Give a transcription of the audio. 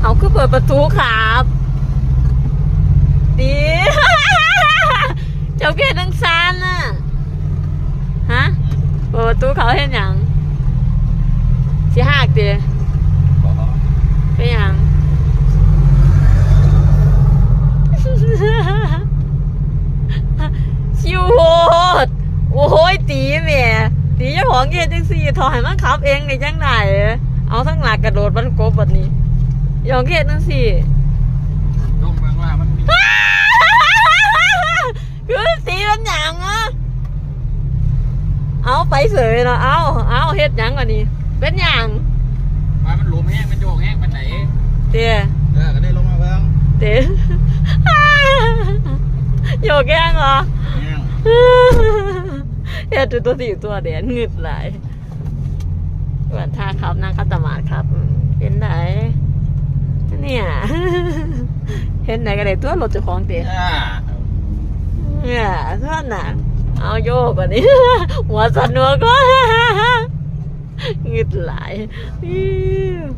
ເອົາ ຄືເປີດປະຕູຂັບ ຕີ ເຈົ້າເຮັດຈັ່ງຊັ້ນນະ ຮະ? ເປີດປະຕູເຂົາເຮັດຫຍັງ? ຊິຮາກຕິ? ບໍ່ ເປັນຫຍັງ? ຊິໂຫດ ໂອ້ຍ ຕີແໝ່ ຕີເຈົ້າຂອງເຮັດຈັ່ງຊີ້ ເທາະໃຫ້ມັນຂັບເອງໄດ້ຈັ່ງໃດ? ເອົາ ທາງໜ້າກະໂດດບັນກົບບັດນີ້ ຢອງເຮັດຈັ່ງຊີ້ ລົງເບິ່ງວ່າມັນມີ ຄືຕີມັນຫຍັງອະ? ເອົາ ໄປເສີຍລະ ເອົາ ເອົາ ເຮັດຫຍັງບັດນີ້? ເປັນຫຍັງ? ວ່າມັນລົມແຮງ ມັນໂຍກແຮງປານໃດ? ເຕ ເອີ ກໍເລີຍລົງມາເບິ່ງ ເຕ ໂຍກແຮງເຫາະ? ແຮງ ເຮັດຢູ່ຕົວຖີບຕົວແດນ ງຶດຫຼາຍ. ເພິ່ນຖ້າຂັບ ນາງຂັດຕະໝາດຂັບ ເປັນໃດ? ເນຍ ເຮັດໃດກໍໄດ້ຕົວ ລົດເຈົ້າຂອງເຕ ເນຍ ເທົ່ານັ້ນນະ ເອົາໂຍກກວ່ານີ້ ຫົວສັ່ນຫົວຄວາຍ ງຶດຫຼາຍ.